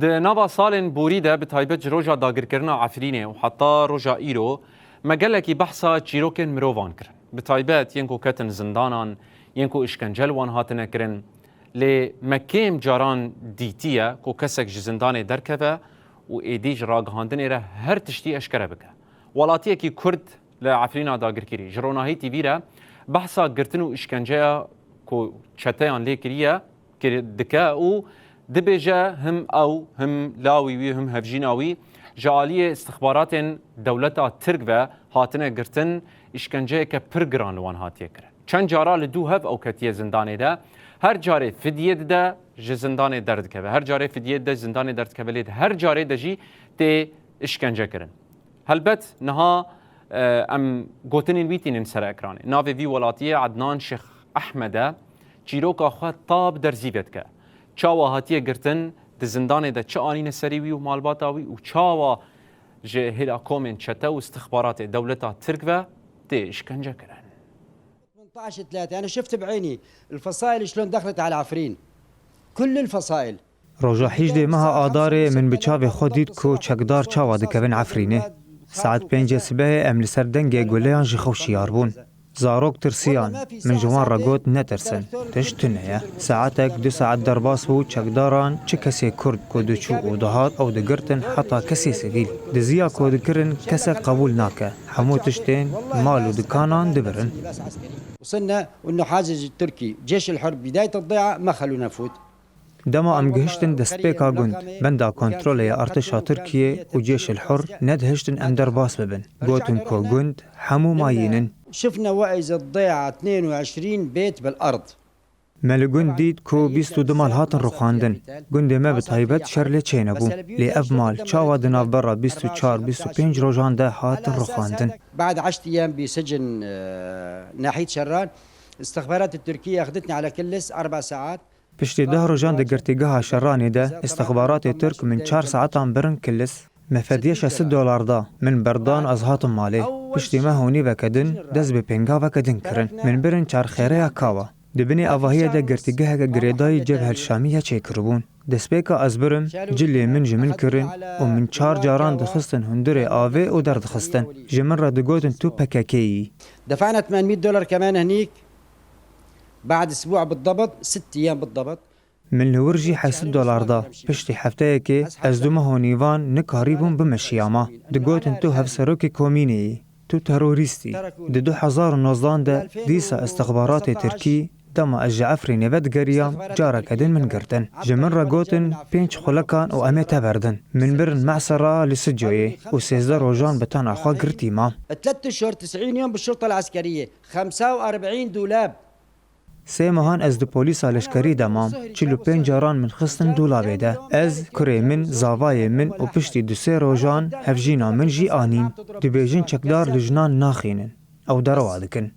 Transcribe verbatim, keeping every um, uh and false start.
Di nava salên borî de, bi taybet ji roja dagirkirina Efrînê û heta roja îro, me gelekî behsa çîrokên mirovan kirin. Bi taybet yên ku ketin zindanan, yên ku îşkence li wan hatine kirin. Lê me kêm caran dîtiye ku kesek ji zindanê derkeve û êdî ji ragihandinê re her tiştî eşkere bike. Welatiyekî Kurd li Efrîna dagirkirî ji Ronahî T V re behsa girtin û îşkenceya ku çeteyan lê kiriye, kir-, dike û dibêje him ew, him lawî wî, him hevjîna wî ji aliyê istixbaratên dewleta Tirk ve hatine girtin, îşkenceyeke pir giran li wan hatiye kirin. Çend cara li dû hev ew ketiye zindanê de, her carê fidye dide, ji zindanê derdikeve. Her carê fidye dide, ji zindanê derdikeve, lê di her carê de jî tê îşkence kirin. Helbet niha, e, em gotinên wî tînin ser ekranê. Navê vî welatiyê Ednan Şêx Ehmed e. Çîroka xwe ta bi derzî vedike. Çawa hatiye girtin, di zindanê de çi anîne serî wî û malbata wî û çawa ji hêla komên çete û istixbaratê dewleta Tirk ve tê îşkence kirin. ثمنطعش ثلاثة، أنا شفت بعيني الفصائل شلون دخلت على عفرين. كل الفصائل. Roja hîjdeh meha Adarê min bi çavê xwe dît ku çekdar çawa dikevin Efrînê. Saet pêncê sibehê em li ser dengê guleyan ji xew şiyar bûn. Zarok tirsiyan. Min ji wan re got, "Netirsin. Tişt tune ye." Saetek, du saet derbas bû, çekdaran çi kesê Kurd ku diçû û dihat, ew digirtin, heta kesê sivîl. Diziya ku dikirin, kesek qebûl nake. Hemû tiştên mal û dikanan dibirin. وصلنا إنه حاجز التركي، جيش الحر، بداية الضيعة ما خلونا نفوت. Dema em gihiştin destpêka gund, benda kontrolê ya artêşa Tirkiyê û Cêşil Hur nedihiştin em derbas bibin. Gotin ku gund hemû mayîn in. شفنا وعي الضيعة اثنين وعشرين بيت بالأرض. Me li gund dît ku bîst û du mal hatin rûxandin. Gundê me bi taybet şer lê çênebû. Lê ev mal çawa di navbera bîst û çar bîst û pênc rojan de hatin rûxandin? بعد عشرة أيام بسجن، آه، ناحية شران، استخبارات التركية أخذتني على كلس أربع ساعات. Piştî deh rojan di girtîgeha Şeranê de, istixbaratê Tirk min çar saetan birin Kilis. Me fedye şeş sed dolar da, min berdan, ez hatim malê. Piştî me hûnîveke din, dest bi pêngaveke din kirin. Min birin çarxêreya Kawa. Di binê avahiyê de girtîgeheke girêdayî Cebhel Şamî ya çêkiribûn. Destpêka ez birim, cilê min ji min kirin û min çar caran dixistin hundirê avê û derdixistin. Ji min re digotin, "Tu P K K yî." دفعنا ثمانمية دولار كمان هنيك. بعد أسبوع بالضبط، ست أيام بالضبط. Min li wir jî heyşt sed dolar da. Piştî hefteyekê ez du meh û nîvan nikarîbûm bime Şiyama. Digotin, "Tu hevserokê komînê yî, tu terorîst î." Di du hezar û nozdan de dîsa istixbaratê Tirkî, dema ez ji Efrînê vedigeriyam, careke din min girtin. Ji min re gotin, "Pênc xulekan û em ê te berdin." Min birin Mesera li Sicoyê û sêzdeh rojan bi tena xwe girtî mam. ثلاث أشهر، تسعين يوم بالشرطة العسكرية، خمسة وأربعين دولاب. Sê mehan ez di polîsa leşkerî de mam. Çil û pênc caran min xistin dolabê de. Ez, kurê min, zavayê min û piştî du sê rojan hevjîna min jî anîn. Dibêjin çekdar li jinan naxînin. Ew derewa dikin.